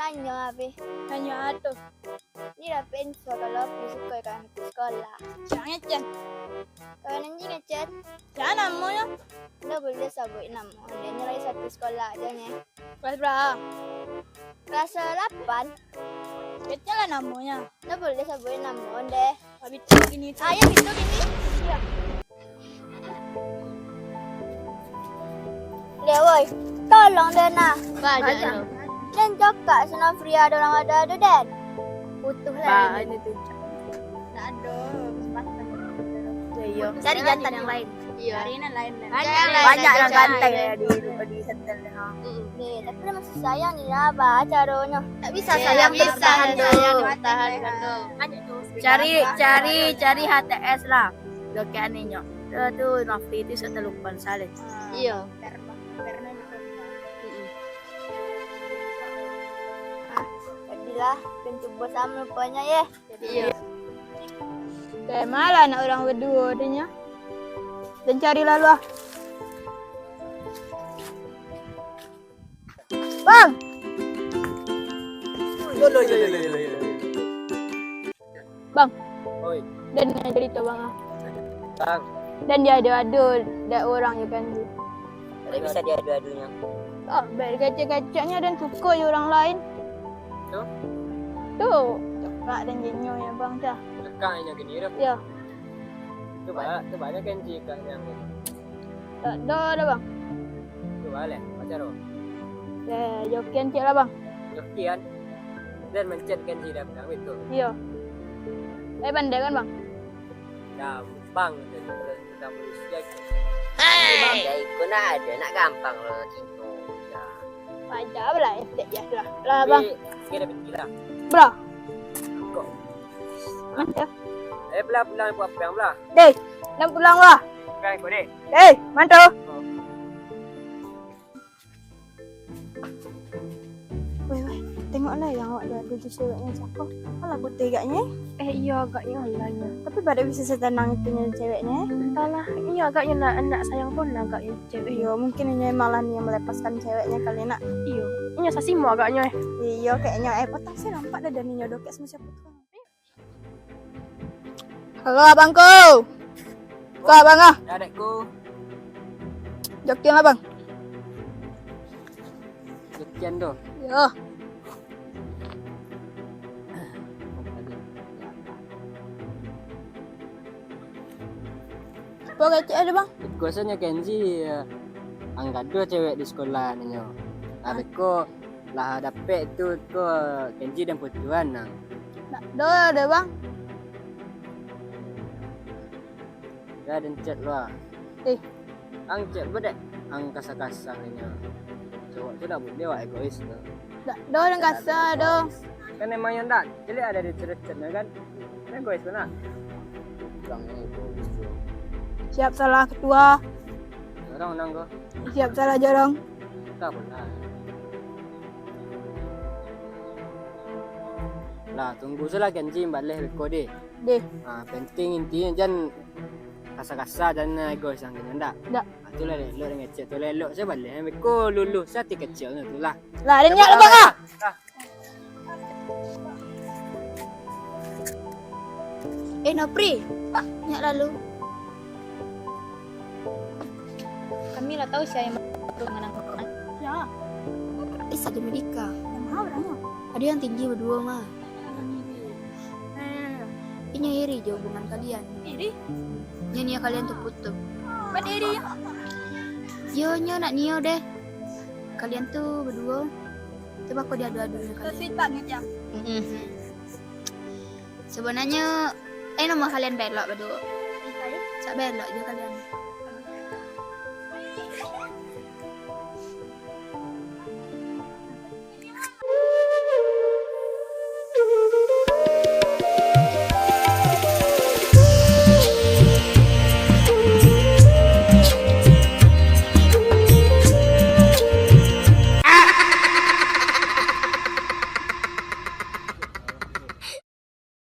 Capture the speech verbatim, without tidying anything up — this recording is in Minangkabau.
Tanyo abih. Tanyo ato. Ni dapek info kalau Pri suko kan di sekolah. Jangan ngecen. Kalau nanti ngecen. Jangan namonyo. Ndak boleh sabuik namo. Dia lagi satu sekolah aja ni. Kelas berapa? Kelas delapan. Kecil lah namonyo. Ndak boleh sabuik namo deh. Habis tu gini tu. Ayo gitu gini. Iya. Dek woi, tolong deh nah. Ba, aja. Den cokak si Nofri ado urang ado-ado den. Butuh lah. Ba, ini tu. Ndak ado kesempatan. Ya, iya. Cari jantan yang lain. Iya. Cari yang lain. Banyak lah. Banyak lah ganteng ya di, di setel. Deh, tapi masih sayang ni lah, ba caronyo. Tak bisa sayang, tak bisa tahan dulu. Tahan dulu. Cari, cari, cari H T S lah. Jokian ninyo. Tu, tu Nofri tu sa talupan saleh. Iyo. Jadilah, kan cubo samo rupanya, ye. Iyo. Deh, malah anak urang baduo tu nyo. Den cari lalu ah. Bang. Yo, yo, yo, yo, yo, yo. Bang. Oi. Den nak carito, Bang, ah. Bang. Den diadu-adu dek urang jo Kenzi. Ndak bisa diadu-adunyo. Ah, baik kecek-keceknyo den suko jo urang lain. Tu? Tu, cakak den jo inyo yo, Bang, dah. Cakak inyo kini tu? Yo. Tu ba-, tu banyak Kenzi kak yang. Tak ado doh, Bang. Tu baleh, pacar tu. Eh, jokian ciek lah, Bang. Jokian? Den mancet Kenzi dah bilang itu. Iyo. Eh, pandai kan, Bang? Gampang tu, kalau tentang manusia tu. Hei! Bang, ya, iko nak ada, nak gampang lo, cinta. Wajar lah, etek je lah. Lah, Bang. Tapi, kira pikir lah. Bro. Kok? Mantap. Eh, belah pulang, buat apa yang belah? Deh, nan pulang lah. Bukan kau, deh. Eh, mantap. Oh. Weh, weh, tengoklah yang awak lihat tu ceweknya siapa. Alah, putih agaknya. Eh, iyo, agaknya alah nyo. Tapi pada bisa setenang itunya ceweknya, eh? Entahlah, iyo agaknya nak, nak sayang pun agaknya cewek. Iyo, mungkin inyo emang lah ni yang melepaskan ceweknya kali nak. Iyo, inyo sasimo agaknya, eh. Iyo, kayaknya, eh, potong sih nampak dah dan inyo dokek sama siapa tu. Halo, abangku. Ko abang ah. Ya, adekku. Jokian lah, Bang. Jokian tu. Yo. Apo kecek ado, Bang? Kuasonyo Kenzi, eh, ang gaduah cewek di sekolah ninyo. Ah, beko lah dapek tu ko Kenzi dan putuan nah. Ndak do deh, Bang. Dah den chat lo ah. Eh. Ang chat bedek, ang kasa-kasa ninyo. Cowok tu dak buliah wak egois tu. Dak do, den kasa do. Kan emang yang dak, jadi ada di chat-chatnyo kan. Kan egois tu nak. Siap salah ketua. Jorong nang ko. Siap salah jorong. Tak pernah. Lah, tunggu salah Kenzi baleh beko deh. Deh. Ah, penting intinyo jan kasa-kasa, jan egois ang ndak. Ndak. Ah, itulah elok dengan chat tu lah elok sabaleh beko luluih hati kecil tu lah. Lah, ada niat abang ah. Eh, Nopri, nyak lalu. Kami lah tahu siapa yang menang. Ya. Eh, saja Medika. Yang mana orangnya? Ada yang tinggi berdua mah. Inyo iri jo hubungan kalian. Iri? Nyo nio kalian tu putus. Pada iri yo? Yo, nyo nak nio deh. Kalian tu berdua. Coba kau diadu-adu dengan kalian. Sweet banget ya. Mm-mm. Sebenarnya, eh, nama kalian belok berdua. Sak belok je kalian.